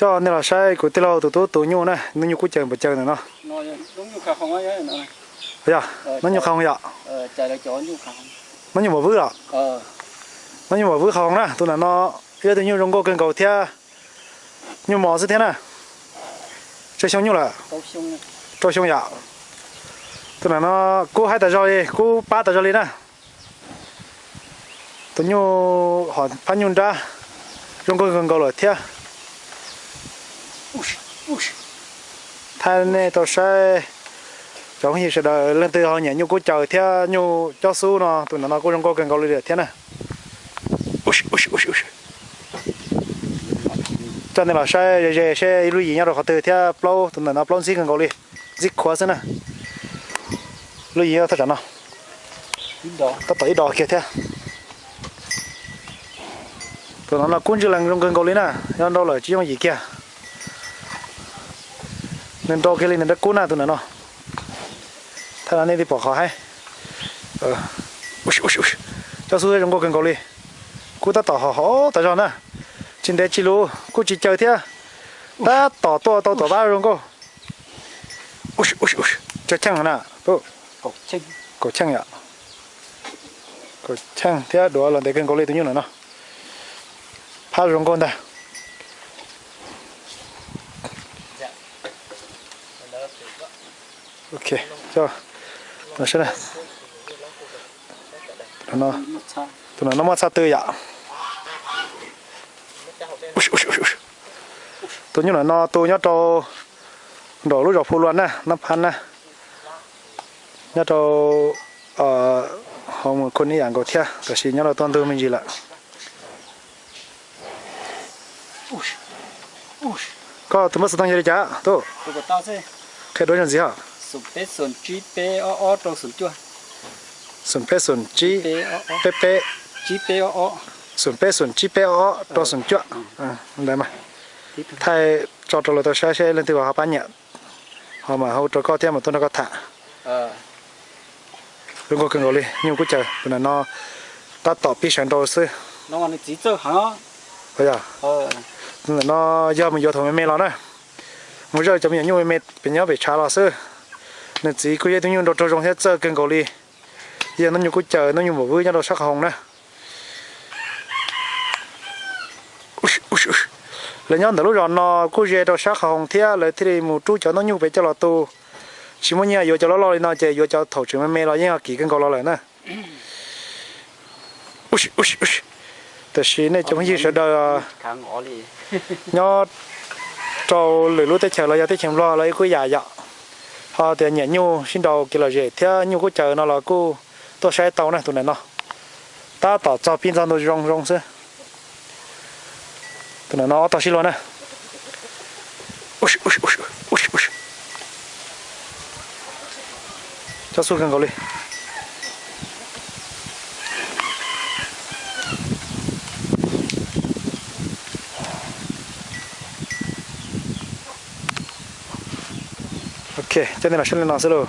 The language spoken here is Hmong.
Coj nej los saib kuv tij laug tus tub tus nyuj na, hnub nyuj kub caws npaum caws ntawm no. Yog, hnub nyuj qha hoo yom. Hnub nyuj npam vwb los? Hnub nyuj npam vwb qha hoo na, tus ntawm no yog tus nyuj zoo nkauj kawg nkaus thiab, nyuj mos xwb thiab na. Tsawg xyoo nyuj lawm? Rau xyoo yom. Tus ntawm no kub haib tas zog li, kub pab tas zog li na. Tus nyuj hom phab nyuj nrab zoo nkauj kawg nkaus lawm thiab. Thaij nej tau saib, cov phooj ywg sawv daws leej twg ho nyiam nyuj kub caws thiab nyuj cob xub no, tus ntawm no kuj zoo nkauj kawg nkaus li lawm thiab na. Coj nej los saib ze ze seb ib lub yim nyob rau qhov twg thiab plaub, tus ntawm no plaub ntxhib kawg nkaus li, ntxhib khuav xwb na. Lub yim thaj tsam no tab tom ib dos kiag thiab. Tus no no kub ntswj lees zoo kawg nkaus li na, nyob nrau lawm tsis yooj yim kiag. Nws nrau kiag li nws nrab kub na tus ntawm no. Thaij no nej thiaj pom qhov haib. Cob xub thiab zoo nkauj kawg nkaus li. Kub tab tom hom hom tas zog na. Tsis ntev tsis luv kuj tsis caws thiab. Tab tom tuaj tau tom pab zoo nkauj. Cov cheej na, kaum cheej yom. Kaum cheej thiab duav los ntev kawg nkaus li tus nyuj ntawm no. Phab zoo nkauj ntag. Ok, tus no muaj txhaj tw yom. Tus nyuj ntawm no tu nyob rau nraum lub zos Phu Luas na, Nab Phab na, nyob rau hauv mus khu nib yam nkaus thiab, tab sis nyob rau tuaj ntug me ntsis lawm. Koj tus npawb xov tooj yog li cas tub? Qhia dua zoo ntxiv os. Xoom peb xoom tsib peb ob ob rau xoom cuaj. Xoom peb xoom tsib peb peb, xoom peb xoom tsib peb ob ob rau xoom cuaj. Ntawd mas thaij tso rau lawv tau saib seb leej twg ho pab nyiam, ho mam hu rau koj thiab mam tuaj nrog koj tham. Zoo nkauj kawg nkaus li, nyuj kub caws tus ntawm no tab tom pib sawv nrau xwb. Tus ntawm no yog mus yuav thaum me me los na, mus zawj cov me nyuam nyuj me me pem nyob pem tshav los xwb. Nws txiv kuj yog ib tug nyuj nrau raug zoo thiab txawj kawg nkaus li. Yog hnub nyuj kub caws, hnub nyuj npam vwb nyob rau sab qhov hoov na. Lawv nyob ntawm lub zos no kuj ze rau sab qhov hoov thiab, lawv thiaj li mus rub cov hnub nyuj pem coj los tu. Tsis muaj nyiaj yuav cov loj loj li no ces yuav cov thaum tseem me me los yeej ho kim kawg nkaus los lawm na. Tab sis nej cov phooj ywg sawv daws nyob rau lwm lub teb chaws los yog teb chaws Nplog los ib kuj yam yom, ho tias nyiam nyuj sib nrau kev lom zem thiab nyuj kub caws no los kuj tuaj saib tau na. Tus ntawm no tab tom txog pib ntxog ntu zoo zoo xwb. Tus ntawm no ob tog sib luag na. Cob xub kawg nkaus li. Ok, coj nej los saib li no xwb lauj.